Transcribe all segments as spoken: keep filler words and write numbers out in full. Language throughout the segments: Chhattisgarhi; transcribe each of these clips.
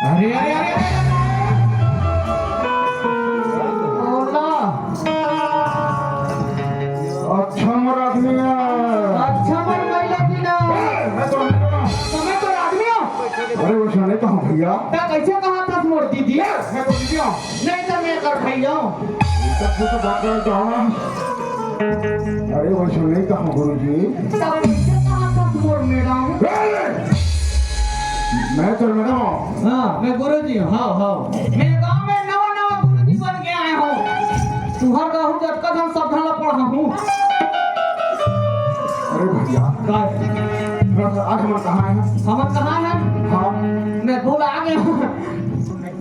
अरे, अरे, अरे, अरे, अरे। अच्छा मोर आदमी है। अच्छा मोर महिला की ना। ए, मैं तो नहीं कहूँ। तो मैं तो आदमी हूँ। अरे, वैसा नहीं कहूँ भैया। तो कैसे कहा था मोर दीदी? ए, मैं तो दीदी हूँ। नहीं तो मैं कर भैया हूँ। ये सब कुछ बात नहीं कहूँ। अरे, वैसा नहीं कहूँ गुरुजी। तो कैसे कहा था मोर मैडम? ए, मैं तो मैडम हूँ। हाँ, मैं गुरुजी हूँ। हाँ, हाँ। मैं गाँव में नवा नवा गुरुजी बन के आए हूँ। तुहर कहूँ जतका धन सब धन ला पढ़ाहूँ। अरे भैया। काय? आज हमन कहाँ हैं? हमन कहाँ हैं? हाँ। मैं भुला गया हूँ।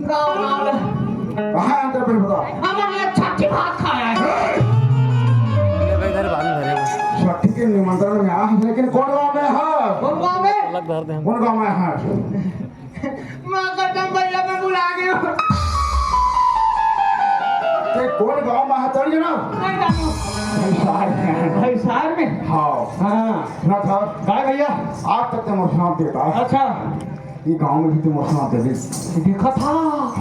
गाँव, गाँव में। कहाँ है अंदर पे बता? हमन ये छठी भात खाया है। ले भाई, इधर बालू धरे हैं। छठी के निमंत्रण में आ, लेकिन कौन गाँव में है? कौन गाँव में? अलग धर दे हम। कौन गाँव में है? माँ कसम भैया, मैं भुला गया हूँ। ते कौन गाँव में है, चल ना? नहीं जानू। भैसार में। भैसार में? हाँ। हाँ। सुना था? काय भैया? आज तक ते मोर साथ देता। अच्छा। ये गाँव में भी ते मोर साथ दे दे। देखा था?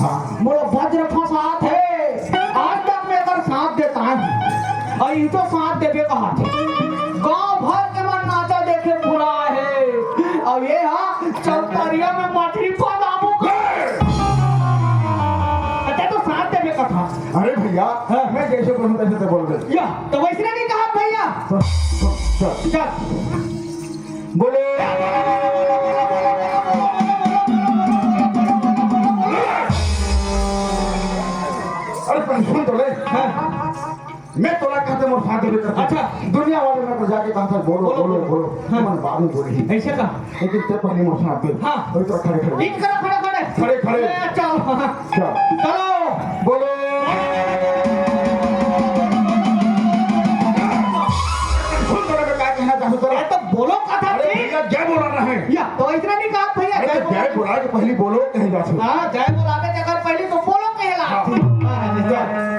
हाँ। मोला वज्र फंसात है। आज तक मैं अगर साथ देता है। और ये तो साथ देबे कहा थे। गाँव भर के मन नाचा देखे भुला है। और ये हाँ, चौतरिया में मटरी फंसाबो का। अच्छा, तो साथ देबे कहा। अरे भैया, हाँ। मैं जैसे बोलूँ तैसे तो बोल दे। या, तो वैसने नहीं कहा भैया। चल, चल, चल। चल। बोलो। अरे, पहले सुन तो ले। हाँ। मैं तोला कहते मोर साथ देबे करते। अच्छा। दुनिया वाले मन तो जाके कहा था, "बोलो, बोलो, बोलो, बोलो।" बोलो। हाँ। मन बाबू बोली। ऐसे का? लेकिन ते पहले मोर साथ दे। हाँ। वही तो खड़े, खड़े। इन करो, खड़े, खड़े। खड़े, खड़े। ले, चल। चल। चलो। बोलो। सुन तो रे, मैं का कहना चाहूँ तोला। अरे तो बोलो कथा अरे ठीक। भैया, जय बोलाना है। या, तो इतना नहीं कहा भैया, अरे जय तो बोला। जय बोला के पहली बोलो कहीं जा सकते। हाँ, जय बोलावे के अगर पहली तो बोलो कहला। हाँ। हाँ, जय।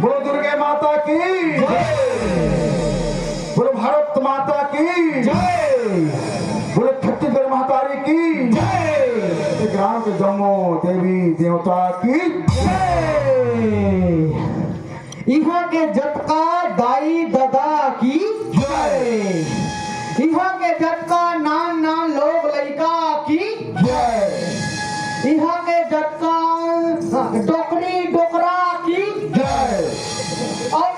बोलो दुर्गे माता की। जय। बोलो भारत माता की। जय। बोलो छत्तीसगढ़ महतारी की। जय। ये ग्राम के जम्मो देवी देवता की। जय। इहाँ के जतका दाई ददा की जय। इहाँ के जतका नान नान लोग लइका की जय। इहाँ के जतका डोकरी डोकरा की जय। और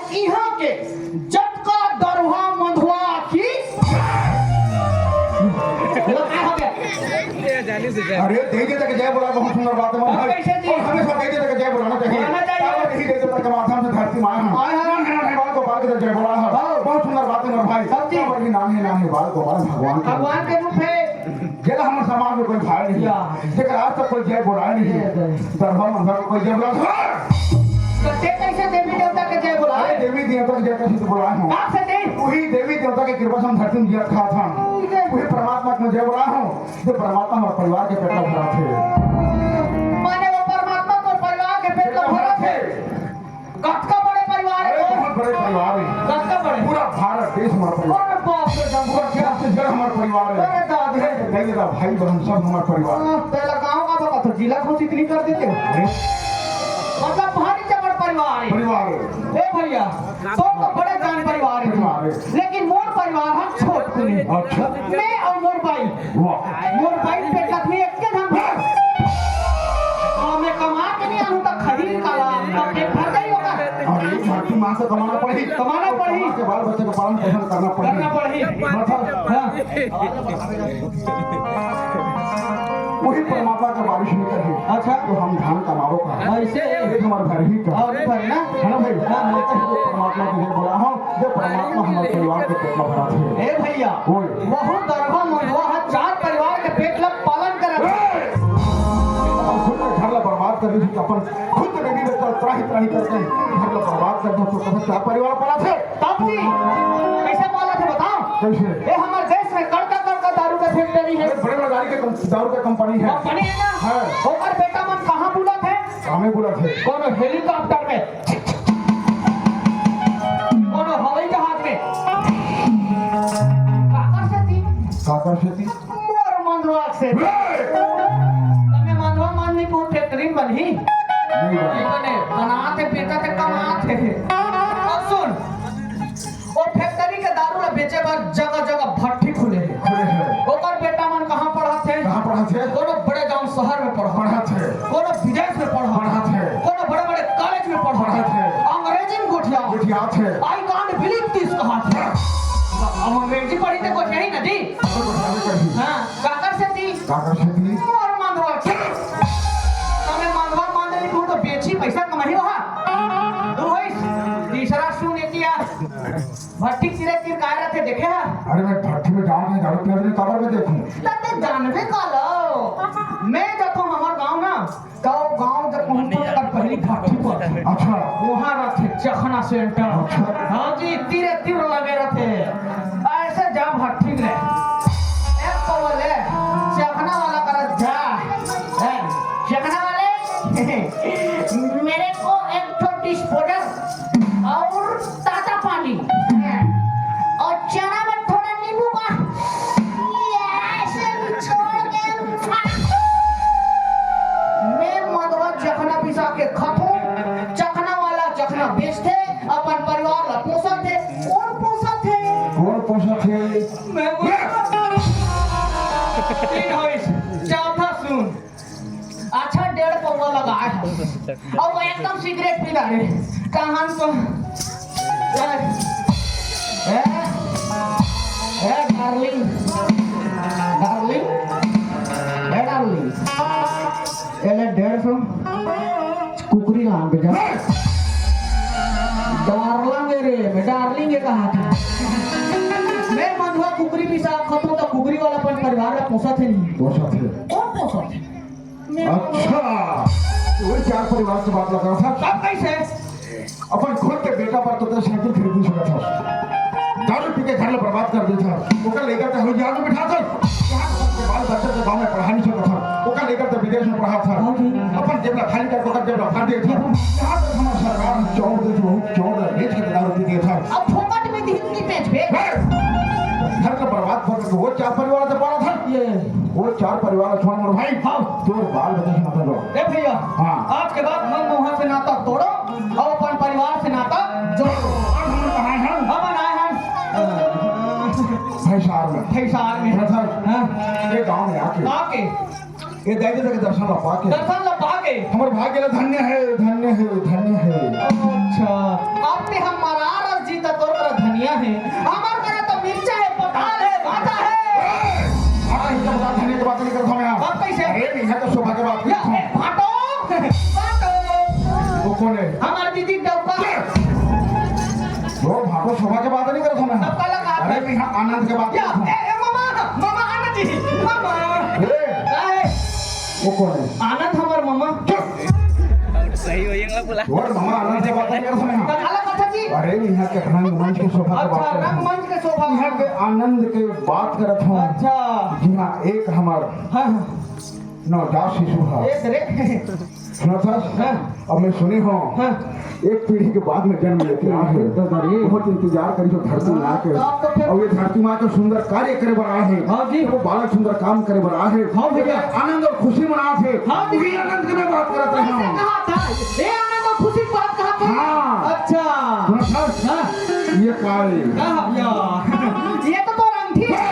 अरे, देवी देवता के जय बोला, बहुत सुंदर बात है, मोर हाँ, भाई। कैसे जी? और हमेशा देवी देवता के जय बोलाना चाहिए। बोलाना चाहिए। काबर देवी देवता के माध्यम से धरती में आए हैं। आए हैं। नान्हे नान्हे बालक गोपाल के जय बोला है। हाँ। बहुत सुंदर बात है, मोर भाई। सब जी। काबर ही नान्हे नान्हे बालक गोपाल भगवान के भगवान के रूप है। जेला हमर समाज में कोई भाई नहीं। या। जेकर आज तक कोई जय बोलाए नहीं। जय, जय। दरबार मंदिर को कोई जय बोला। तो ते कैसे देवी देवता के जय बोला? अरे, देवी देवता के जय कैसे बोला हूँ? कहाँ से दे? वही देवी देवता के कृपा से हम धरती में जियत खात हन। जय। वही परमात्मा के मैं जय बोला हूँ। जो परमात्मा हमर परिवार के पेट ला भरत हे। माने वो परमात्मा तो परिवार के पेट ला भरत हे। कतका बड़े परिवार हे? अरे, बहुत बड़े परिवार हे। कतका बड़े? पूरा भारत देश हमर परिवार। अरे बाप रे, जब पूरा छत्तीसगढ़ हमर परिवार हे। अरे दादा। अरे दादा, भाई बहन सब हमर परिवार। हाँ, पहला गाँव का बता तो जिला घोषित नहीं कर देते हो। अरे। मतलब भारी जबर परिवार हे। परिवार हे। ए भैया, तो, तो बड़े जान परिवार हे। परिवार हे। लेकिन मोर परिवार हम छोट कुनी। अच्छा। मैं और मोर बाई। वाह। मोर बाई पेट आदमी एक के धन। हाँ। और मैं कमा के नहीं आऊँ तो खरीद का लाऊं, तो पेट भर जाई होगा। अरे, धरती माँ से कमाना पड़ी। कमाना पड़ी। कमा के बाल बच्चे का पालन पोषण करना पड़ी। करना पड़ी। मतलब, हाँ। वही परमात्मा का बारिश नहीं करी। अच्छा। तो हम धान कमाबो का। ऐसे? एक हमारे घर ही का। और घर ना? है ना भाई? हाँ, हाँ। तो परमात्मा के लिए बोला हूँ, जो परमात्मा हमारे परिवार के पेट में भरा थे। ए भैया, ओए। वहू दरभा मंडवा ह चार परिवार के पेट ला पालन करत हे। ए! अपन खुद के घर ला बर्बाद कर दी, अपन खुद के बीवी बच्चा त्राही त्राही करके घर ला बर्बाद कर दो, तो कभी चार परिवार पाला थे? तब जी, कैसे पाला थे बताओ? कैसे? ए, हमारे देश में कड़का कड़का दारू का फैक्ट्री है। अरे, बड़े बड़े गाड़ी के कम-, दारू का कंपनी है। कंपनी है ना? हाँ। ओकर बेटा मन कहाँ बुला थे? कामे बुला थे। कोनो हेलीकॉप्टर में, कोनो हवाई जहाज में। काकर सेती? काकर सेती? मोर मंदवा सेती। हे! तमे मंदवा मन नहीं को फैक्ट्री में बनही। नहीं बनी। नहीं बने, बनाते बेटा ते कमाते। अब सुन, वो फैक्ट्री के दारू ला बेचे बर जगह जगह भट्ठी खुले हे। खुले हे। ओकर बेटा मन कहाँ पढ़त हे? कहाँ पढ़त हे? कोनो बड़े गांव शहर में पढ़त। पढ़त हे। कोनो विदेश में पढ़त। पढ़त हे। कोनो बड़े बड़े कॉलेज में पढ़त। पढ़त हे। अंग्रेजी में गोठिया। गोठियात हे। I can't believe this कहत हे। अब अंग्रेजी पढ़ी ते गोठियाही ना जी। तो गोठियाबे करही। हाँ, काकर सेती? काकर सेती? मोर मंदवा के। तमे मंदवा मंदरी तू तो बेची पैसा कमाही वहाँ। तू होइस, तीसरा सुन एतिया। भट्ठी तीरे तीर काय रथे, देखे हा? अरे, मैं भट्ठी में जाऊँ नहीं, दारू पीने काबर में देखूँ? त ते जानबे का लो। मैं जथों हमर गाँव ना, तो गाँव जब पहुँचो, तब पहली भट्ठी पर। अच्छा। वहाँ रथे चखना सेंटर। अच्छा। हाँ जी, तीरे तीर लगे रथे। ऐसे जा भट्ठी में। एक पौवा ले, चखना वाला करा जा। हैं, चखना वाले, मेरे को एक ठो डिस्पोजल और ताजा पानी और चना में थोड़ा नींबू का, ये ऐसे निचोड़ के मैं मंदवा चखना पिसा के खाथूं। चखना वाला चखना बेचथे, अपन परिवार ला पोसथे। कोन पोसथे? कोन पोसथे? मैं बोल-, तीन होइस, चौथा सुन। अच्छा, डेढ़ पौवा लगाए हे। अउ एकदम सिगरेट पी डारे। कहां तो, ए, ए, ए, डार्लिंग, डार्लिंग, ए, डार्लिंग, एले डेढ़ सौ कुकरी लान बेटा। डार्लिंग रे, मैं डार्लिंग के कहा था। मैं मंदवा कुकरी पिसा खाथूं तो कुकरी वाला अपन परिवार ला पोसथे नहीं। पोसथे। कोन पोसथे? अच्छा, वही चार परिवार के बात लगा था। तब कैसे? अपन खुद के बेटा बर तो तैं साइकिल खरीद नहीं सकत हस। दारू पी के घर ला बर्बाद कर देत हस। ओकर लइका तैं हवाई जहाज में बिठा दे। यहाँ तक के बाल बच्चा के गाँव में पढ़ा नहीं सकत हस। ओकर लइका तैं विदेश में पढ़ात हस। हाँ जी। अपन जेब ला खाली करके ओकर जेब ला भर देत हस। यहाँ तक हमर सरकार चौड़ देत, बहुत चौड़ बेच के दारू पी देत हस। अब फोकट में दिही नहीं बेचबे। घर ला बर्बाद कर के वो चार परिवार से पाला था। ये वो चार परिवार छोड़ मोर भाई। हाँ। तोर बाल बच्चा से नाता जोड़। ए भैया, हाँ। आज के बाद मंदवा से नाता तोड़ो और अपन परिवार से नाता जोड़ो। अब हम कहाँ हैं? हम आए हैं। भैसार में। भैसार में। भैसार। हाँ। ये गांव में आके। आके। ये दाई ददा के दर्शन ला पाके। दर्शन ला पाके। हमर भाग्य ला धन्य हे, धन्य हे, धन्य हे। अच्छा, अब ते हमर आरस जी त तोर करा धनिया हे, हमर करा त मिर्चा हे, पताल हे, भाटा हे। हाँ, इनका बता धनिया के बात नहीं करता मैं। अब कैसे? अरे, आनंद के बात करत हंव। ए, ए, मामा, मामा, आनंद जी, मामा। ए, का हे? वो कोन हे? आनंद, हमर मामा। चुप। सही होही, बोला। तोर मामा आनंद के बात करत हंव। त काला कथा जी? अरे, इहां के रंगमंच के शोभा के बात करत हंव। अच्छा, रंगमंच के शोभा। इहां के आनंद के बात करत हंव। अच्छा। जी हां, एक हमर हाँ, हाँ। नवजात शिशु हे। ए, अरे। सुनथस? हाँ। अब मैं सुने हंव, हाँ। एक पीढ़ी के बाद में जन्म लेके आए हे। अरे दादा रे। बहुत इंतजार करिस ओ धरती में आके। हाँ, तो फिर? अब ये धरती में आके सुंदर कार्य करे बर आए हे। हाँ जी। वो बालक सुंदर काम करे बर आए हे। हाँ भैया। आनंद अउ खुशी मनात हे। हाँ जी। उही आनंद के मैं बात करत हंव। कइसे कहा था? ए आनंद अउ खुशी के बात कहा था? हाँ। अच्छा। सुनथस? हाँ। ये का हे? का भैया? ये तो तोर अंगठी हे।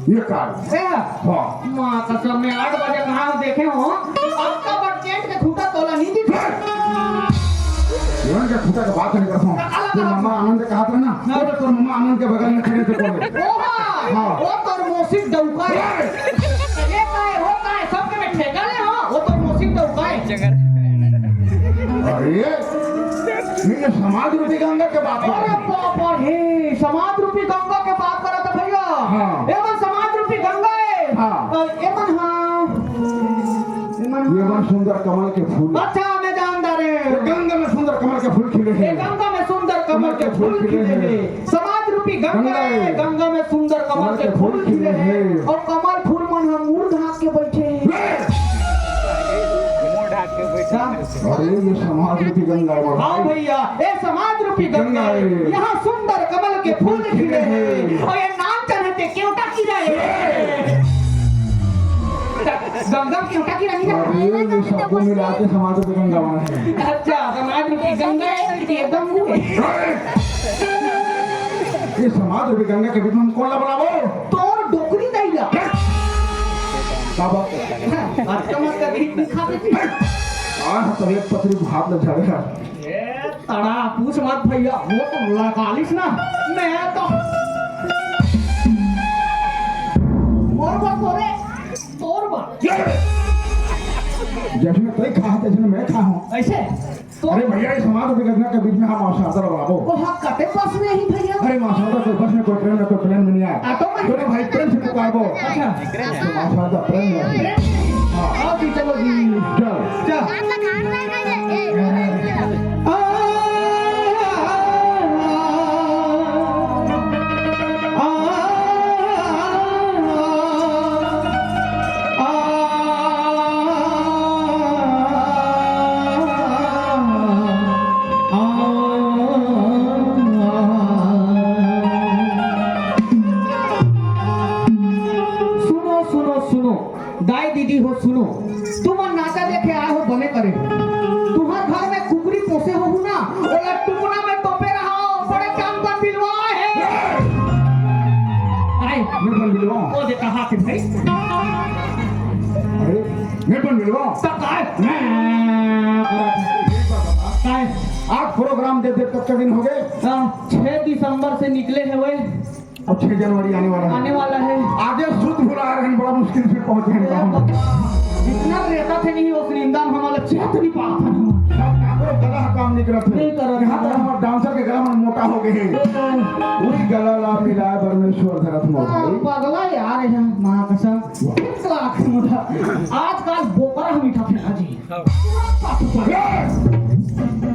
ये का हे? ए, हाँ। माँ कसम, मैं आठ बजे कहाँ देखे हंव, अब का बड़ टेंट के खूंटा तोला नहीं दिखे। टेंट के खूंटा के बात नहीं करत हंव। काला तोर मामा आनंद के कहत रहे ना, हाँ। वो तो तोर मामा आनंद के बगल में खड़े थे बोले। ओ हाँ, हाँ। वो तोर मौसी के डउका हे। ए! ये का हे, वो का हे, सबके मैं ठेका ले हंव, वो तोर मौसी के डउका हे। अरे, नहीं, ये समाज रूपी गंगा के बात करत हे। अरे बाप रे, समाज रूपी गंगा के बात करत हे भैया। हाँ। एमन समाज रूपी गंगा हे। हाँ। अ, एमन, हाँ। एमन, ये हाँ। मन सुंदर कमल के फूल। अच्छा, मैं जान डारेंव। ये गंगा में सुंदर कमल के फूल खिले हे। ये गंगा में सुंदर कमल के फूल खिले हे। समाज रूपी गंगा गंगा हे, हे। गंगा में सुंदर कमल के फूल खिले हे। अउ कमल फूल मन ह मुड़ ढांक के बइठे हे। अरे, ये समाज रूपी गंगा हे। हाँ भैया, ये समाज रूपी गंगा हे। गंगा हे। यहाँ सुंदर कमल के फूल खिले हे। अउ ये नान चढ़े ते केवटा कीरा हे। गंगा में केवटा कीरा नहीं ना? अरे, ये सबको मिला के समाज रूपी गंगा बना हे। अच्छा, समाज रूपी गंगा हे, ये गंगू हे। ये समाज रूपी गंगा के बीच में हम कोन ला बलाबो? तोर डोकरी दाई ला। का बात? हाँ, बात का मत कर, नहीं खाते थे। आज तबीयत पतरी भात ले जावे। ए, तड़ा, पूछ मत भैया, वो तो मुलाकालिस ना, मैं तो मोर बर तोरे, तोर बर। जैसे मैं तई खा, तैसे मैं खा हूँ। ऐसे? तो अरे भैया, ये समाज के घटना के बीच में हम अवसर बाबू। वो हाँ, कते बस में ही भैया? अरे माशाल्लाह, कोई बस में, कोई ट्रेन में, कोई प्लेन में नहीं आया। आ, तो मैं तो ना भाई, प्रेम से पुकारबो। अच्छा। तो माशाल्लाह, प्रेम में। प्रेम से। हाँ। आओ जी, चलो जी। चल। चल। सुनो, सुनो, सुनो, दाई दीदी हो, सुनो, तुमन नाचा देखे आए हो, बने करे हो। तुम्हर घर में कुकरी पोसे होहू ना, ओला टुकना में तोपे रहो, बड़े काम पर बिलवा हे। आए। मैं बन बिलवा। ओ देखा हाथ भाई। अरे, मैं बन बिलवा। तब आए। मैं। काय? आज प्रोग्राम दे दे, कतका दिन हो गए? हाँ, छह दिसंबर से निकले हे वे। अब छह जनवरी आने वाला है। आने वाला है। आगे सुध भुला रहे हैं, बड़ा मुश्किल से पहुंचे हैं ए गाँव। बाबा, जितना रहता थे नहीं, उस निंदा में हमारा चेत नहीं पाता था। सब काकरो गला काम नहीं करत है। नहीं करत यहाँ तक है। हमारे डांसर के गला मन मोटा हो गए हैं। ए। वही गला ला मिलाए परमेश्वर धरत मोर हाँ, भाई। पगला यार है, माँ कसम। वाह। एक लाख मोटा। आजकल बोकरा हम इठा थे ना जी।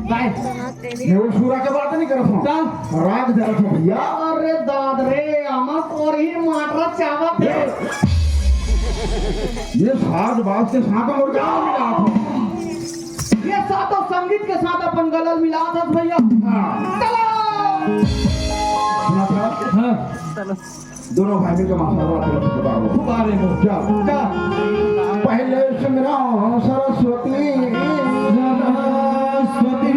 काय? मैं वो सूरा के बात नहीं करत हूँ। का? राग जरत हूँ भैया। अरे दाद रे, आमा कोरी माटरा चावत हे। ये साज बाज के साथ और क्या मिला था? ये साथ और संगीत के साथ अपन गलल मिला था भैया। हाँ। चलो। सुना था? हाँ। दोनों भाई मिलकर माशाल्लाह प्रेम से पुकारो। पुकारे हो। जा। जा। पहले सुमिरो सरस्वती। सरस्वती।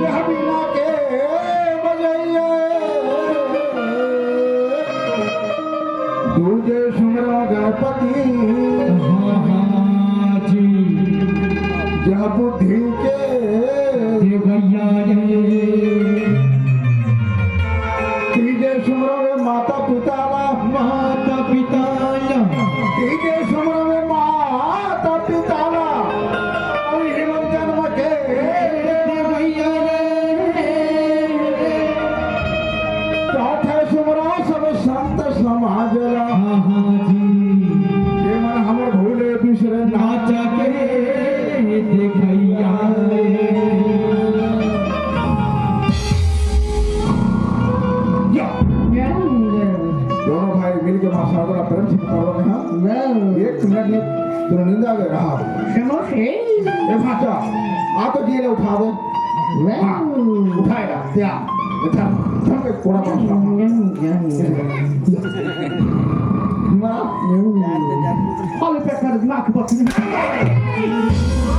यह बीना के बजैया। दूजे सुमिरो गणपति। हाँ, हाँ, जी। यह बुद्धि के देवैया रे। तीजे सुमरो रे माता पिता ला। माता पिता ला। तीजे सुमरो रे माता पिता ला। अउ हिमन जन्म के देवैया रे। या। दोनों भाई मिलके माँ शारदा ला प्रेम से पुकारवा में, हाँ? वाह। एक मिनट में तोर नींद आ गया, हाँ। समोसे। ए भाचा, आ तो जी ले उठा दे। वाह। हाँ, उठाएगा, क्या? इधर, इधर पे कोड़ा मार। वाह। अरे बेटा, दिमाग बच गया।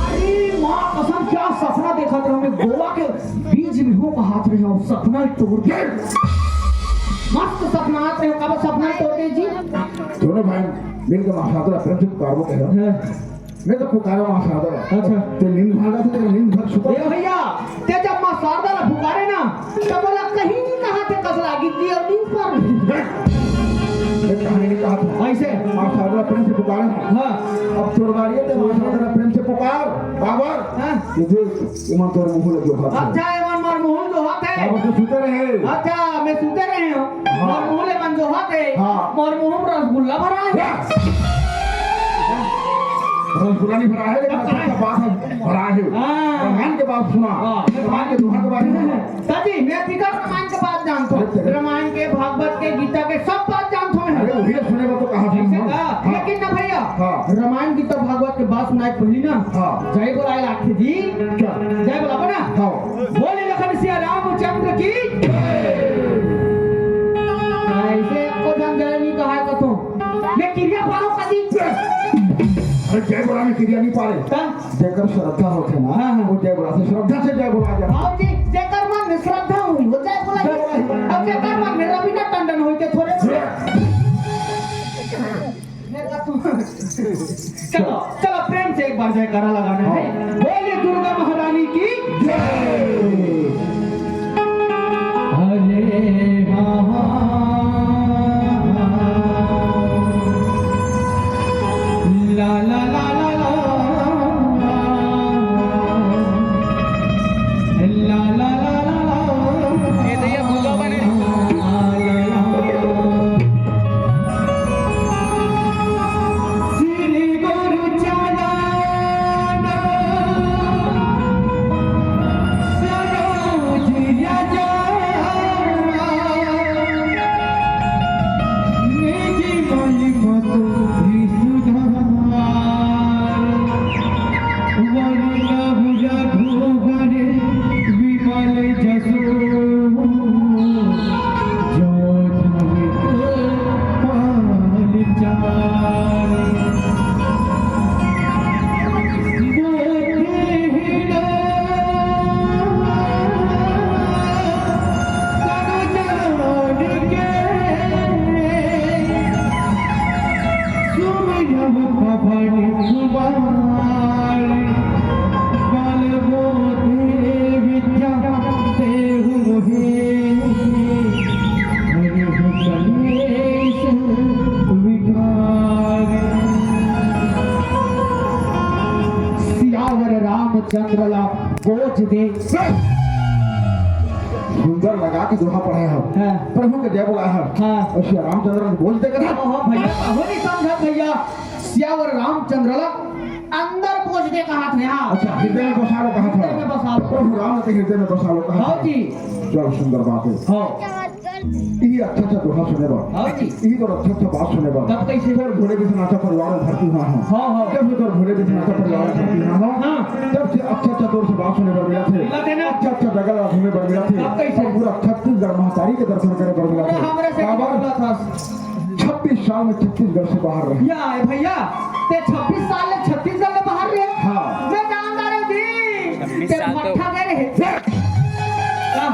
अरे माँ कसम, क्या सपना देखा था मैं, गोवा के बीच में हो कहात रहे हो, सपना तोड़ दे। मस्त सपना आत रहे हो, कब सपना तोड़ दे जी? दोनों भाई मिलके माँ शारदा ला प्रेम से पुकारबो कहे। हाँ। मैं तो पुकारा माँ शारदा ला। अच्छा। ते नींद भागा थे, नींद भाग सुता। ए भैया, ते जब माँ शारदा ला पुकारे ना, तब बोला कहीं नहीं कहा थे कसला गिद्दी और नींद पर। मैं कहानी नहीं कहा था। ऐसे? माँ शारदा ला प्रेम से पुकारे। हाँ। अब तोर बारी है, ते माँ शारदा ला प्रेम से पुकार। बाबर। हाँ। ये देख, एमन तोर मुंह ल जोहत हे। अच्छा, एमन मोर मुंह ल जोहत हे। हाँ, बस तू सुते रहे। अच्छा, मैं सुते रहे हूँ। हाँ। मोर मुंह ले मन जोहत हे। हाँ। मोर मुंह में रसगुल्ला भरा है। हाँ। रसगुल्ला नहीं भरा है, लेकिन अच्छा, अच्छा बात है, भरा है। हाँ। भगवान के बात सुना। हाँ। भगवान के दोहा के बारे में। दादी, मैं बिकट रामायण के बात जानथों। अरे, अरे। रामायण के, भागवत के, गीता के, सब बात जानथों मैं। अरे, वही सुने बर तो कहा था। ऐसे का? हाँ। लेकिन ना भैया, हाँ। रामायण, गीता, भागवत के बात सुनाए पहली ना, हाँ। जय बोलाए लागथे जी। क्या? जय बोलाबो ना? हाँ। बोले लखन सिया रामचंद्र की। ऐसे एको झन जय नहीं कहा कथों। मैं किरिया पारो कदी। अरे, जय बोला में किरिया नहीं पारे। का? जेकर श्रद्धा होथे ना, हाँ, हाँ। वो जय बोला से, श्रद्धा से जय बोला जाए। हाँ जी, जेकर मन में श्रद्धा होही, वो जय बोला जय बोला। अब जेकर मन में रवीना टंडन होही, ते थोड़े बोले। चलो, चलो, प्रेम से एक बार जयकारा लगाना है। हाँ। बोलिए दुर्गा महारानी की जय। अरे हाँ, हाँ, हाँ। ला, ला, ला, ला, ला। ला, ला, ला, ला, ला। ए दैया, भूला बने। श्री गुरु चरण सरोज रज। निज महिमा तुलसी सुधार। वरनहुँ रघुबर विमल जसु। जो जन के पाल चाल। सियावर रामचंद्र ला गोज दे। सुंदर लगा के दोहा पढ़े हो। हाँ। प्रभु के जय बोला है। हाँ। और श्री रामचंद्र ने बोल दे कथा। ओहो भैया, कहो नहीं समझा भैया। सियावर रामचंद्र ला अंदर गोज दे कहा था यहाँ। अच्छा, हृदय में बसा लो कहा था। हृदय में बसा लो। प्रभु राम के हृदय में बसा लो कहा था। हाँ जी। चल, सुंदर बात है। हाँ। ये अच्छा अच्छा दोहा सुने बा। हाँ जी। ये तो अच्छा अच्छा बात सुने बा। तब कैसे? तोर भोले बिसनाथा परिवार में भर्ती हुआ है। हाँ, हाँ। जब से तोर भोले बिसनाथा परिवार में भर्ती हुआ है, हाँ। तब से अच्छा अच्छा तोर से बात सुने बर मिला थे। मिला थे ना? अच्छा अच्छा जगह ला घूमे बर मिला थे। तब कैसे? और पूरा छत्तीसगढ़ महतारी के दर्शन करे बर मिला थे। हमरे से बाबा, बोला था। छब्बीस साल में छत्तीसगढ़ से बाहर रहे। या, ए भैया, ते छब्बीस साल ले छत्तीसगढ़ ले बाहर रहे? हाँ। मैं जानता रहे जी। छब्बीस ते साल तो भट्ठा गए रहे। हाँ।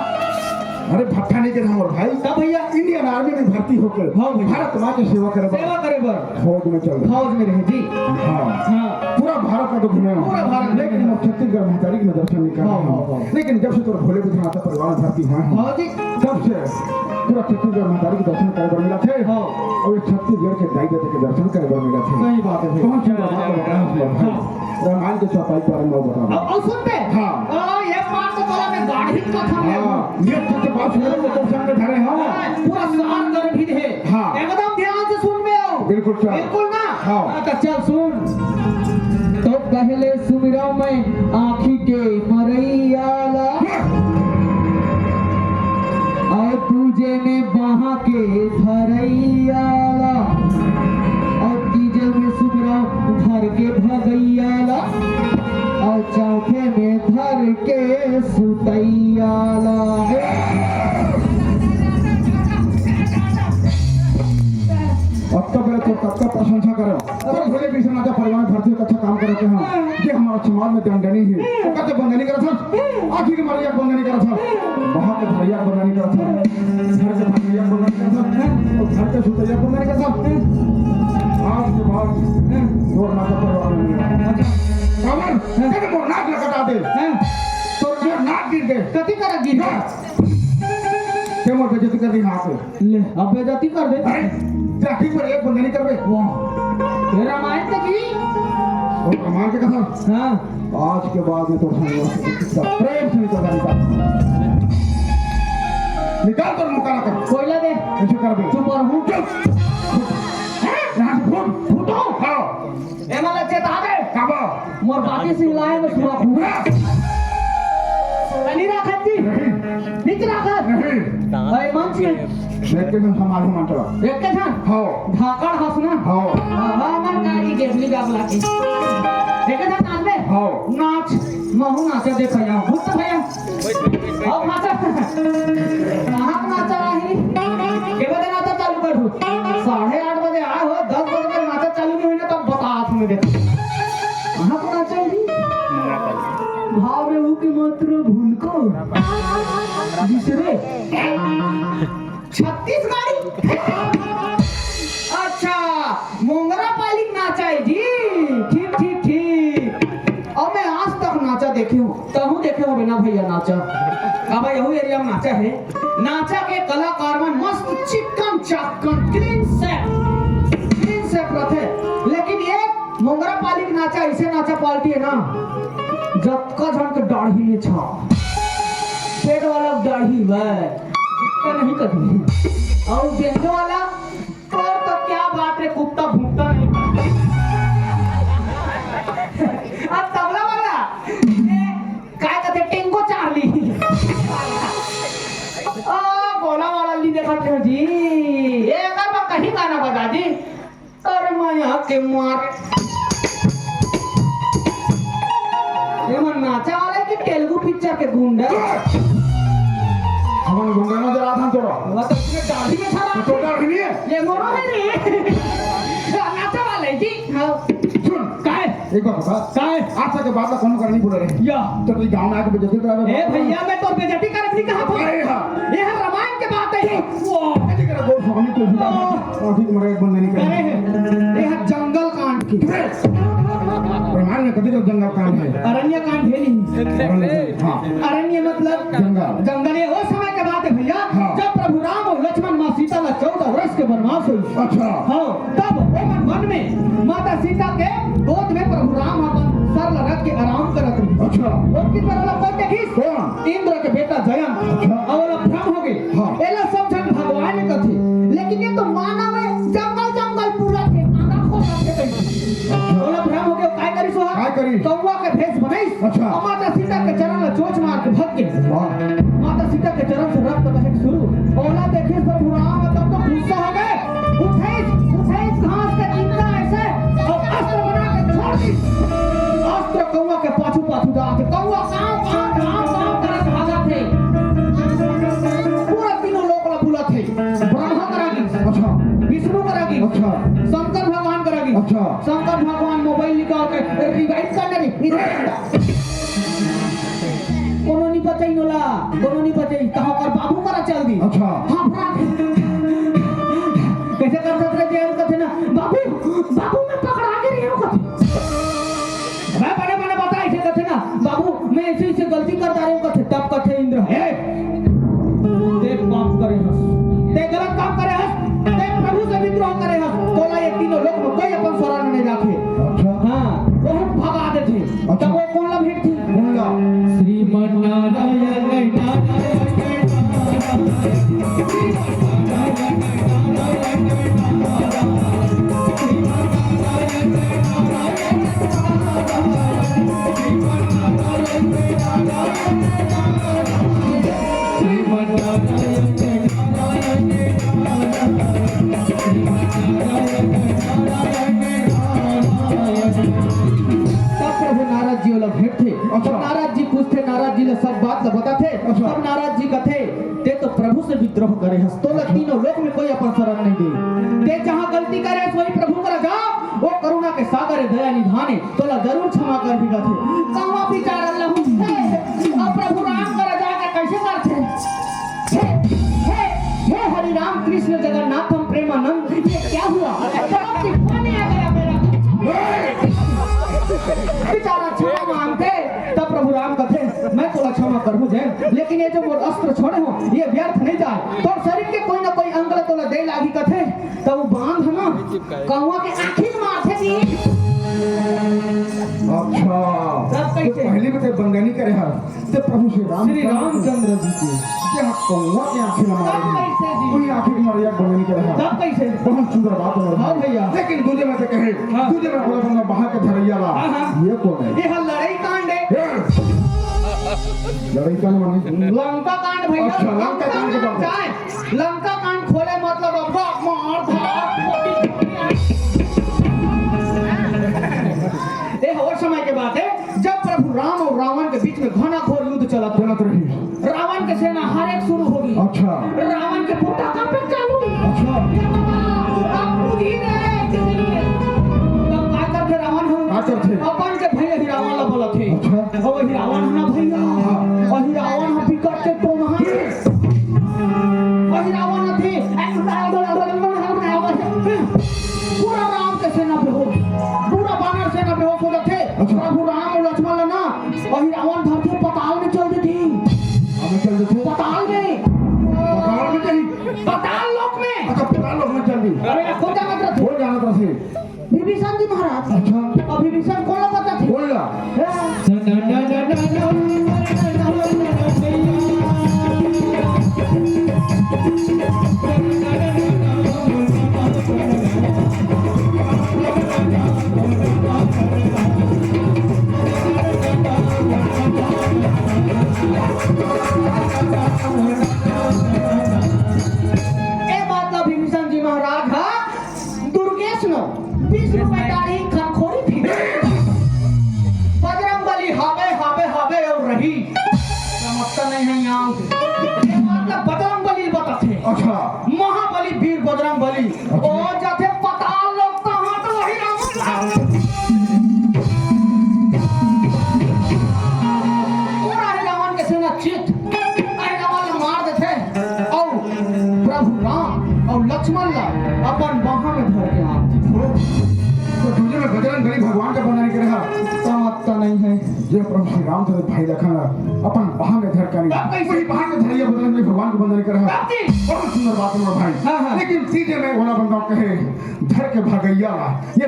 अरे भट्ठा नहीं गिरा हमारे भाई। का भैया? Indian Army में भर्ती होकर हाँ भैया। भारत माँ की सेवा करे बर सेवा करे बर। फौज में चल रहे। फौज में रहे जी। हाँ। हाँ। पूरा भारत में तो घूमे हो। पूरा भारत में लेकिन घूमे। हम छत्तीसगढ़ महतारी के दर्शन नहीं कर हाँ, रहे हाँ, हैं। हाँ। लेकिन जब से तोर भोले बिसनाथा परिवार में भर्ती हुए हैं, हाँ जी। तब से पूरा छत्तीसगढ़ महतारी के दर्शन करे बर मिला थे। हाँ। और ये छत्तीसगढ़ के दाई ददा के दर्शन करे बर मिला थे। सही बात है भाई। कौन सी बात है, बताओ, बताओ। हाँ। रामायण के चौपाई के बारे में बताओ। अब, अब सुनते हैं? हाँ। आ, ये बात तो बोला मैं गाढ़ी कथा में हाँ, हूँ। ये अच्छे से बात सुनो, वो दर्शन में धरे, हाँ। हाँ, पूरा सार गर्भित है। हाँ। एकदम ध्यान से सुन में आओ। बिल्कुल सर। बिल्कुल ना? हाँ। हाँ, तो चल सुन। तो पहले सुमिरंव मैं आँखी के मरइया ला, अउ दूजे में बाँह के धरइया ला, अउ तीजे में सुमिरंव धर के भगइया ला, अउ चौथे में धर के सुतइया ला। अतका बड़े तोर कतका प्रशंसा करेंव। अरे भले पीछे नाचा परिवार में भर्ती हो, अच्छा काम करत हे। हाँ। ये हमारा समाज में दंडनी है। हाँ। कते बंदनी करत हे? हाँ। आँखी के मरइया बंदनी करत हे। बाँह के धरइया बंदनी करत हे। धर के भगइया बंदनी करत हे। अउ धर के सुतइया बंदनी करत हे। आज के बाद हाँ। तोर नाचा परिवार में नहीं है। अच्छा। काबर? हाँ। कते मोर नाक ल कटा दे। हाँ। तोर नाक गिर दे। कति करा गिर? हाँ। ते मोर बेइज्जती कर दिस हाथ में। ले, अब बेइज्जती कर दे। अरे, जाति पर एक बंदनी करबे। वाह। ये रामायण के जी? वो रामायण के कथा। हाँ। आज के बाद में तो संग प्रेम से निकल जाएगा। निकाल कर मुकाला कर। कोयला दे। ऐसे करबे। चुप रहो। चुप। यहाँ से फूट। फूटो। हाँ। एमन ला चेता दे। काबर? मोर बाकी सिंगलाय में सुरा खूब। हाँ। तनी राखत जी। नहीं। निच राखत। नहीं। भाई मंच में। देख के हम समाज में चला। देख के था? हाँ। धाकड़ हंस ना। हाँ। हाँ, हाँ, मन कारी गेबली गाबला की। देख के था नाच में? हाँ। नाच। महू नाचा देख भैया। भूत भैया। अब नाचा। कहाँ नाचा रही? के बजे नाचा चालू कर दू? साढ़े आठ बजे आए हो, दस बजे तक नाचा चालू नहीं हुई ना, तब बता तुम्हें देख। कहाँ पर नाचा है जी? भाव में हूँ कि मात्र भूल को। दूसरे। छत्तीसगढ़ी। अच्छा, मोंगरा पालिक नाचा है जी। ठीक, ठीक, ठीक। अब मैं आज तक नाचा देखे हूँ। तहूँ देखे होबे ना भैया नाचा। अब यहू एरिया में नाचा है। नाचा के कलाकार मन मस्त chicken Chakan, clean shape, clean shape रथे। लेकिन ये मोंगरा पालिक नाचा ऐसे नाचा पार्टी है ना, जतका झन के दाढ़ी में छा, पेट वाला दाढ़ी वै, जितना नहीं कभी। और बेंजो वाला तोर तो क्या बात रे, कुत्ता भुकता नहीं। अब तबला वाला, ए, काय कथे, टेंगो चार्ली। ओ, गोला वाला ली देखत हो जी। ए, एकर बर कहीं गाना बजा जी। अरे मैं यहाँ के मार। ये मन नाचा वाला है कि तेलुगु पिक्चर के गुंडा? हमन गुंडा नजर आथन तोला। वो तो पूरे दाढ़ी में था। तो दाढ़ी नहीं है? ये मोरो है रे। नाचा वाला है जी। हाँ। सुन। काय? एक बात बता। काय? आज तक के बात ला कौन करनी बोले रहे? या। तो कोई गाँव में आके बेइज्जती करा दे। ए भैया, मैं तो बेइज्जती करत नहीं कहा था। अरे हाँ। ये है रामायण के बात है। वो। बेइज्जती करा, गोस्वामी तुलसीदास। हाँ। अभी तुम्हारा एक बंदा नहीं करे। अरे, ये है जंगल कांड की। रामायण में कभी तो जंगल कांड है। अरण्य कांड है नहीं। अरण्य, हाँ। अरण्य मतलब जंगल। जंगल, ये वो समय के बात है भैया, हाँ। जब प्रभु राम और लक्ष्मण माँ सीता ला चौदह वर्ष के वनवास हुई। अच्छा। हाँ, तब ओमन वन में माता सीता के गोद में प्रभु राम अपन सर ला रख के आराम करत रहिस। अच्छा। ओतकी बेर ओला कोन देखिस? कौन? इंद्र के बेटा जयंत। अच्छा। अब ओला भ्रम हो गे। हाँ। एला सब झन भगवान कथे, लेकिन ये तो मानव है, जंगल जंगल पूरा थे, कांदा खोदा थे कहीं। अच्छा। ओला भ्रम हो गे, काय करिस ओहा? काय करिस? कौवा के भेष बनाइस। अच्छा। और माता सीता के चरण ला चोंच मार के भग गे। वाह। माता सीता के चरण से रक्त बहे शुरू। ओला देखिस प्रभु राम, तब तो गुस्सा हो गे। उठइस, उठइस घास के डंडा ऐसे और अस्त्र बना के छोड़ दिस। अस्त्र कौवा के पाछू पाछू जात हे। कौवा कांव कांव कांव कांव करत भागत हे। पूरा तीनों लोक ला बुलत हे। ब्रह्मा करा गिस। अच्छा। विष्णु करा गिस। अच्छा। शंकर भगवान करा गिस। अच्छा। शंकर भगवान मोबाइल निकाल के रिवाइव करने रे। कोनो नी बचाई नोला, कोनो नी बचाई, तहाँ ओकर बाबू करा चल दी। अच्छा। हाँ, भरा दे। कैसे कर सकते थे, हम कहते ना, "बाबू, बाबू, मैं पकड़ा के रही हूँ," कहते। मैं बड़े बड़े बता, ऐसे कहते ना, "बाबू, मैं ऐसे, ऐसे गलती कर डारे हूँ," कहते, तब कहते इंद्र, "हे, ते पाप करे हस, ते गलत काम करे हस, ते प्रभु से विद्रोह करे हस, तोला ये तीनों लोक में कोई अपन शरण नहीं राखे।" अच्छा। हाँ, बहुत भगा देते। अच्छा। तब वो कौन ला भेंट थी? कौन ला? श्रीमन नारायण नारायण नारायण। तब प्रभु नारद जी ओला भेंटथे। अच्छा। तब नारद जी पूछथे, नारद जी ला सब बात ला बताथे। अच्छा। तब नारद जी कथे, "ते तो प्रभु से विद्रोह करे हस, तोला तीनों लोक में कोई अपन शरण नहीं दे। ते जहाँ गलती करे हस, वही प्रभु करा जा, वो करुणा के सागर ए, दया निधान ए, तोला जरूर क्षमा कर भी कथे।" कहवा बिचार अल्लाह हे, अब प्रभु राम करा जाके कैसे करथे? हे, हे, हे हरि राम कृष्ण जगन्नाथम प्रेमानंद, ये क्या हुआ? जवाब दिखा नहीं आ गया मेरा। बेचारा क्षमा मांगथे, तब प्रभु राम कथे, "मैं तोला क्षमा करहूं जैन, लेकिन ये जो मोर अस्त्र छोड़े हो, ये व्यर्थ नहीं जाए। तोर शरीर के कोई ना कोई अंग ला तोला दे लागही," कथे, तब वो बांध ना, कौवा के आँखी में मारथे जी। अच्छा, तब कैसे? तो पहली में ते बंदनी करे हस। ते प्रभु श्री राम श्री रामचंद्र जी के। क्या कौवा के आँखी में मारे तब हैं? कैसे जी? वही आँखी में मारे, या बंदनी करे हस। तब कैसे? बहुत सुंदर बात है हाँ भाई। भैया। लेकिन दूजे में से कहे, हाँ। दूजे में बोला बंदा बहा के धरैया ला। हाँ, हाँ। ये कौन है? ये है लड़ाई कांड है। ए! लड़ाई कांड माने? लंका कांड भैया। अच्छा, लंका कांड के बात है। चाहे लंका कांड खोले मतलब अब मार धाड़। ए, और समय के बात है, जब प्रभु राम और रावण के बीच में घना घोर युद्ध चलत चलत रही। रावण के सेना हारे शुरू होगी। अच्छा। रावण के पोटा कांपे चालू। अच्छा। ये बाबा, आप खुद ही रहे, किसी ने। तब का करथे रावण हम? का करथे? अपन के भैया ही रावण ला बोलथे। अच्छा। और वही रावण है ना भैया। हाँ। वही रावण है बिकट के टोनहा। वही रावण है थे। पूरा राम के सेना बेहोश, पूरा बानर सेना बेहोश हो जाथे। अच्छा। प्रभु राम और लक्ष्मण ला ना वही रावण धरथे, पताल में चल देथे। हाँ, में चल देथे। पताल में। पताल में चली। पताल लोक में। अच्छा, पताल लोक में चल दी। अरे, खुद जानत रथे। खुद जानत रथे। विभीषण जी महाराज। अच्छा। अब विभीषण कोन ला बता थे? कोन ला? हाँ। ए बात ला विभीषण जी महाराज हा दुर्गेश नो बीस रुपए डारी खनखोरी थी। बजरंग बली हावे, हावे, हावे और रही। समझता नहीं है यहाँ। ये बात ला बजरंग बली बताथे। अच्छा। महाबली वीर बजरंग बली। अच्छा। और जाथे पताल लोक तहाँ तो वही रावण। पूरा ही रावण के सेना चित। आई रावण ला मार देथे। और प्रभु राम और लक्ष्मण ला अपन बाहों में धर के आथे। तो दूजे में बजरंग बली भगवान का बंदना करे हा। समझता नहीं है। ये प्रभु श्री राम तो भाई लखन ला अपन बाह में धर कर तब कैसे? वही बाह में धरिया बजरंग बली भगवान को बंदना करे हा। तब की? बहुत सुंदर बात है मोर भाई। हाँ, हाँ। लेकिन तीजे में वाला बंदा कहे, धर के भगैया ला। ये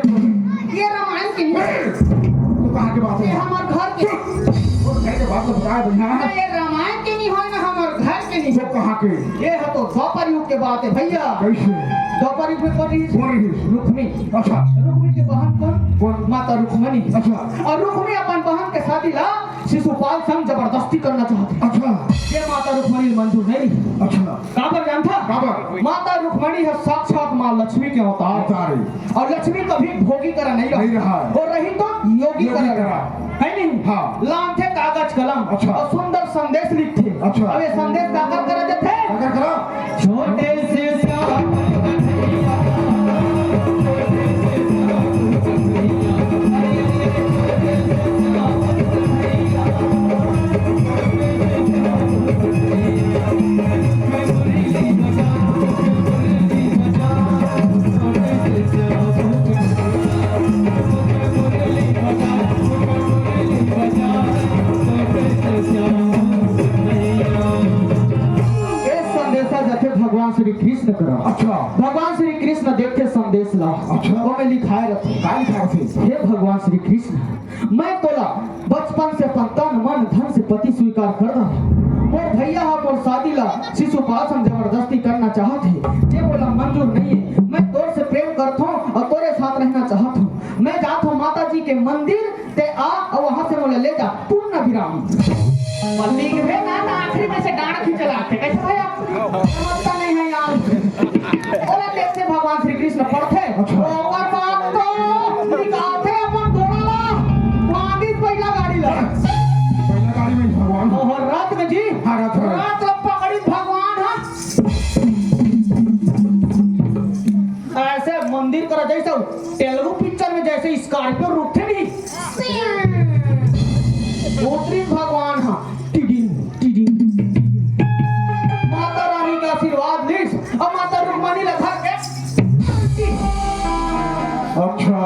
ये रामायण के नहीं। ए, तो कहाँ के बात ये है? हमार घर के। चुप। वो घर के बात तो बताए भैया। ना, ये रामायण के नहीं है, ना हमार घर के नहीं। वो कहाँ के? ये है तो द्वापर युग के बात है भैया। कैसे? द्वापर युग में कौन रही? कौन रही? रुक्मी। अच्छा। रुक्मी के बहन कौन? कौन? माता रुक्मणी। अच्छा। और रुक्मी अपन बहन के शादी ला शिशुपाल संग जबरदस्ती करना चाहथे। अच्छा। ये माता रुक्मणी मंजूर नहीं रही। अच्छा। काबर जानथा? काबर? माता रुक्मणी है साक्षात माँ लक्ष्मी के अवतार। अवतार है। और लक्ष्मी कभी भोगी करा नहीं रहा। नहीं रहा। और रही तो योगी योगी करा करा। रहा। है नहीं? हाँ। लानथे कागज कलम अच्छा। और सुंदर संदेश लिखथे। अच्छा। अब ये संदेश काकर करा देथे? काकर करा? छोटे से श्याम ये संदेशा जाथे भगवान श्री कृष्ण करा। अच्छा। भगवान श्री कृष्ण देखथे संदेश ला। अच्छा। ओमे लिखाए रथे। का लिखाए रथे? हे भगवान श्री कृष्ण, मैं तोला बचपन से अपन तन, मन, धन से पति स्वीकार कर रहा हूँ। मोर भैया हा मोर शादी ला शिशुपाल संग जबरदस्ती करना चाहत हे, जे मोला मंजूर नहीं है। मैं तोर से प्रेम करत हूँ और तोरे साथ रहना चाहत हूँ। मैं जात हूँ माता जी के मंदिर, ते आ और वहाँ से मोला ले जा। पूर्ण राम। मल्ली के भेद ना, तो आखिरी में से डांड खींच लाते। कैसे भाई आप? समझता नहीं है यार। बोला, देखते भगवान श्री कृष्ण पढ़ते। अच्छा। ओकर बाद तो निकालते अपन घोड़ा ला, मांगिस बैला गाड़ी ला। बैला गाड़ी में भगवान। और रात में जी, हाँ, रात में। रात ला पकड़ी भगवान, हाँ। ऐसे मंदिर करा जैसे तेलुगु पिक्चर में जैसे स्कॉर्पियो रुकथे नहीं, उतरी भगवान हा, टिडिंग, टिडिंग। माता रानी का आशीर्वाद लीस, अब माता रुक्मणी ला धर के। अच्छा,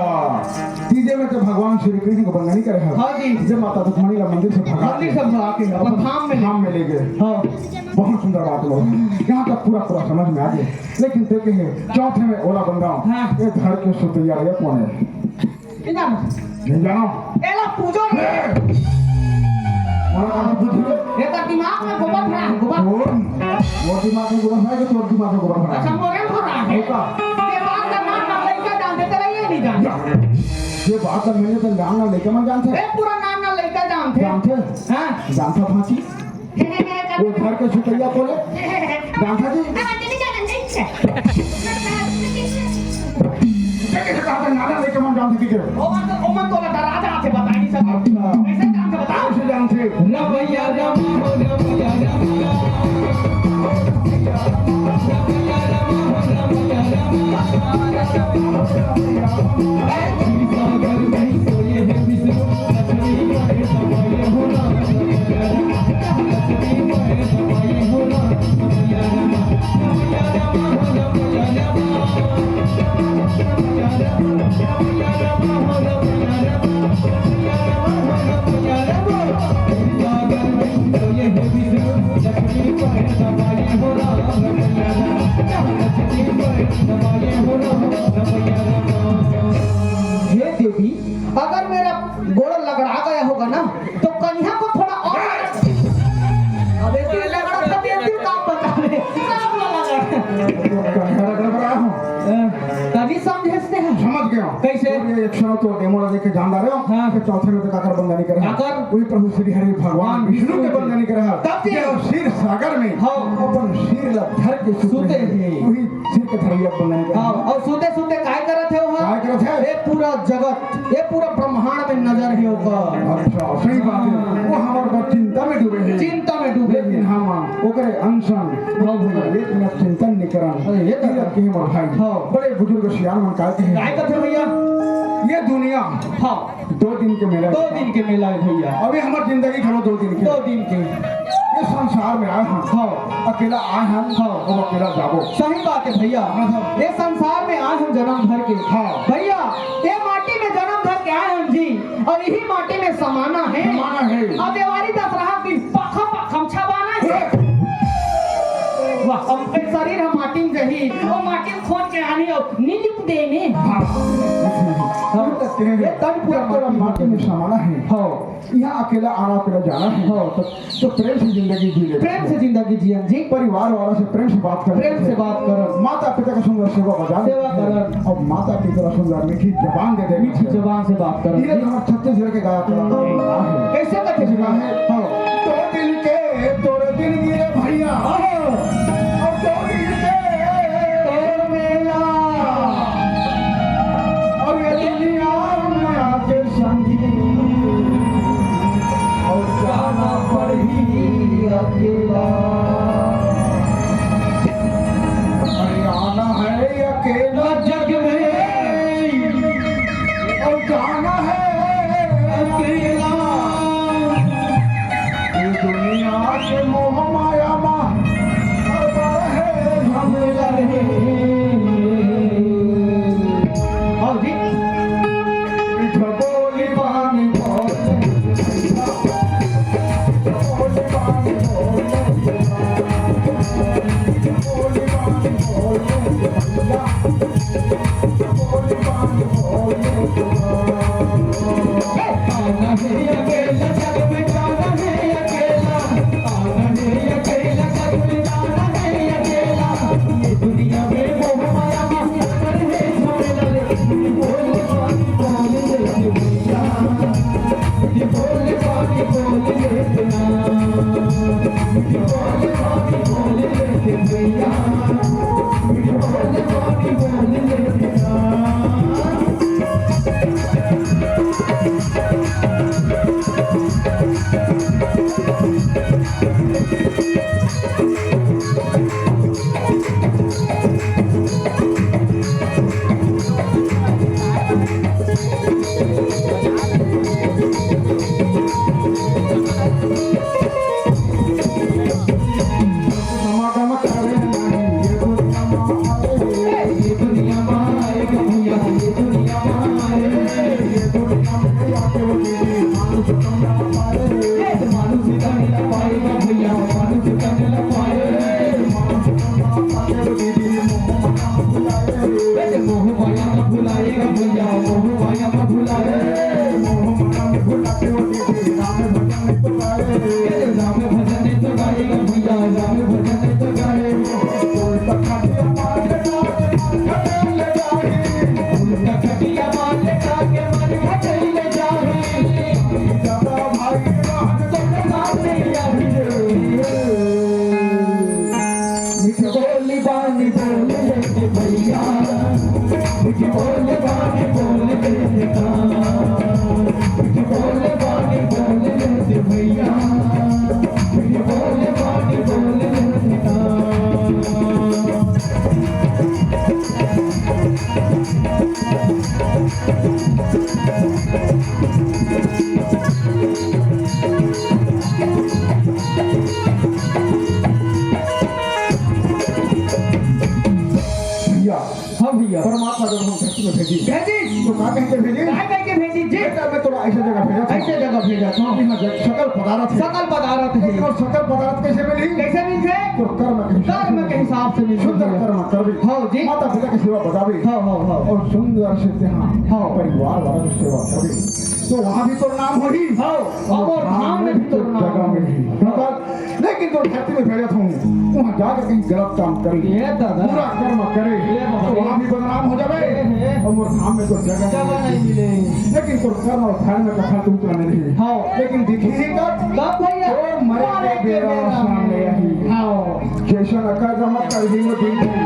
तीजे में तो भगवान श्री कृष्ण को बंदनी करे है। हाँ जी। जब माता रुक्मणी ला मंदिर से भगा मंदिर से भगा के अपन धाम में ले धाम में ले गए। हाँ। बहुत सुंदर बात बोल। यहाँ तक पूरा पूरा समझ में आ गया। लेकिन ते कहे, चौथे में ओला बंदा, हाँ। ये घर के सुतैया ये कौन है? नहीं जानो। नहीं जानो। एला पूजो रे। ए! मोला कहाँ बुद्धि है? ये तो दिमाग में गोबर भरा है, गोबर। कौन? वो दिमाग में गोबर भरा है कि तोर दिमाग में गोबर भरा है? अच्छा, मोरे में भरा है। होता। ये बात का नाम ना लइका जानथे, तेला ये नहीं जानथे। या। ये बात का मैंने तो नाम ना लइका मन जानथे। ए, पूरा नाम ना लइका जानथे। जानथे? हाँ। जानथा भांची? वो घर के सुतैया बोले, जानथा जी? देखिए, कहा था, नाना लेके मन जानथे कि के? ओमन तो, ओमन तो लगा राजा आथे, बताई सब। अच्छा। कैसे जानथे, बताओ। कैसे जानथे? रमैया रमा हो, रमैया रमा। हे देवी, अगर मेरा गोड़ लगड़ा गया होगा ना, तो कन्या को थोड़ा और, अबे तू लगड़ा था, तेरे दिल का पता नहीं, सब लगड़ा। कन्या रगड़ रहा हूँ। अ, तभी समझे से हैं। समझ गया। कैसे? और ये एक सुनो तो डेमो ला देख के जान रहे हो? हाँ। फिर चौथे में तो काकर बंदा नहीं करे। काकर? वही प्रभु श्री हरि भगवान हाँ, विष्णु के विष्णु के। बंदा नहीं करे। तब के? ये क्षीर सागर में हाँ। अपन क्षीर ला धर के सुते सुते हैं। हैं। वही सिर के धरैया बंदन के। हाँ, और सुते सुते काय करत हे वहाँ? काय करत हे? ये पूरा जगत, ये पूरा ब्रह्मांड में नजर हे ओकर। अच्छा, सही बात है। हाँ। वो हमार बात चिंता में डूबे हैं। चिंता में डूबे लेकिन हैं। हम ओकरे अनशन, हाँ भैया। एक मिनट चिंतन नहीं करन। अरे, ये तो ये रखे हैं मोर भाई। हाँ। बड़े बुजुर्ग सियान मन कहते हैं। काय कहते हैं भैया? ये दुनिया हाँ। दो दिन के मेला दो है। दिन के मेला है भैया। अभी हमार जिंदगी घलो दो दिन के। दो दिन के। ये संसार में आए हम। हाँ। अकेला आए हम। हाँ। और अकेला जाबो। सही बात है भैया। हाँ, हाँ। ये संसार में आए हम जन्म धर के। हाँ। भैया, ये माटी में जन्म धर के आए हम जी, और यही माटी में समाना है। समाना है। अब देवारी दसरहा दिन पखा पखम छबाना है। वाह, अब शरीर हम माटी में जही, और माटी में खोद के आनी हो, नी लिख देने। हाँ। ये तन पूरा माटी में समाना है। हाँ। यहाँ अकेला आना, अकेला जाना है। हाँ, तो, तो प्रेम से जिंदगी जी ले। प्रेम से जिंदगी जियन जी। परिवार वाला से प्रेम से बात कर। प्रेम से बात करन। माता पिता का सुंदर सेवा बजान। सेवा करन। और माता पिता का सुंदर मीठी जबान दे दे। मीठी जबान से बात करन। ये हमारे छत्तीसगढ़ के गायक कलाकार का है। कैसे कहते हैं? हाँ। दो दिन के, दो दिन गिरे भैया। हाँ। और दो दिन के, दो मेला। और ये दुनिया में आके संगी और जाना पड़ी अकेला। अरे आना है अकेला जग में और जाना है अकेला। ये दुनिया के मोह माया मा हर है झमेला रे। और जी। मीठा बोली बानी बोल। भैया, हाँ भैया। परमात्मा जब हम धरती में भेजी, भेजी। तो का कह के भेजी? का कह के भेजी जी? बेटा, मैं तोला ऐसा जगह भेजा था। ऐसे जगह भेजा था। यहाँ जग सकल पदार्थ है। सकल पदार्थ है। और सकल पदार्थ कैसे मिली? कैसे मिलथे? तो कर्म के हिसाब से। कर्म के हिसाब से मिलथे। सुंदर कर्म करबे। हाँ जी। माता पिता की सेवा बजाबे। हाँ, हाँ, हाँ। और सुंदर से तेहा। हाँ। परिवार वाला की सेवा करबे। तो वहाँ भी तो नाम होही। हाँ। और धाम में भी तो नाम जगह होही। मिलही। लेकिन जो धरती में भेजत हूँ, वहाँ जाके कहीं गलत काम करे, ये दादा। बुरा कर्म करे, ये बाबा। तो वहाँ भी बदनाम हो जाबे। ये है। और मोर धाम में तो जगह जगह नहीं मिले। लेकिन तोर कर्म और धर्म का फल तुमको मिलही। हाँ। लेकिन दिखही कब? कब भैया? तोर मरे के बेरा सामने आही। हाँ। जैसन अकल जमा कर दी वो दिन।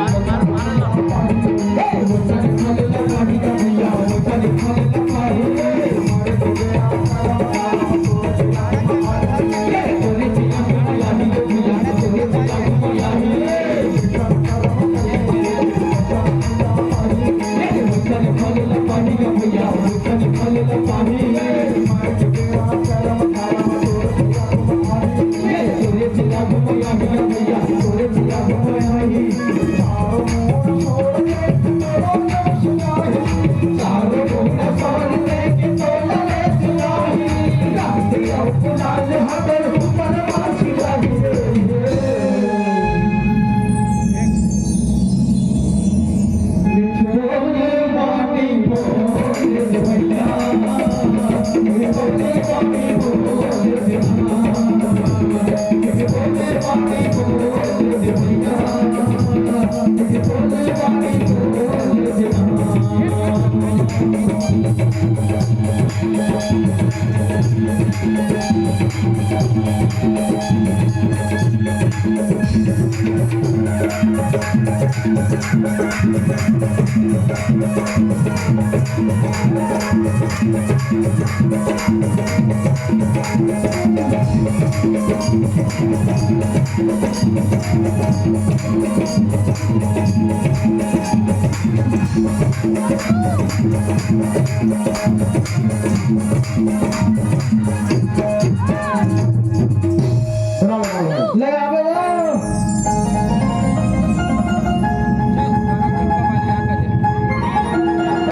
लगावे दो।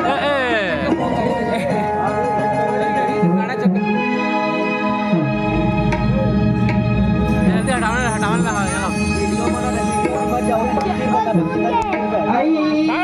ए, ए। जल्दी हटावे, हटावे ना, चलो। आई।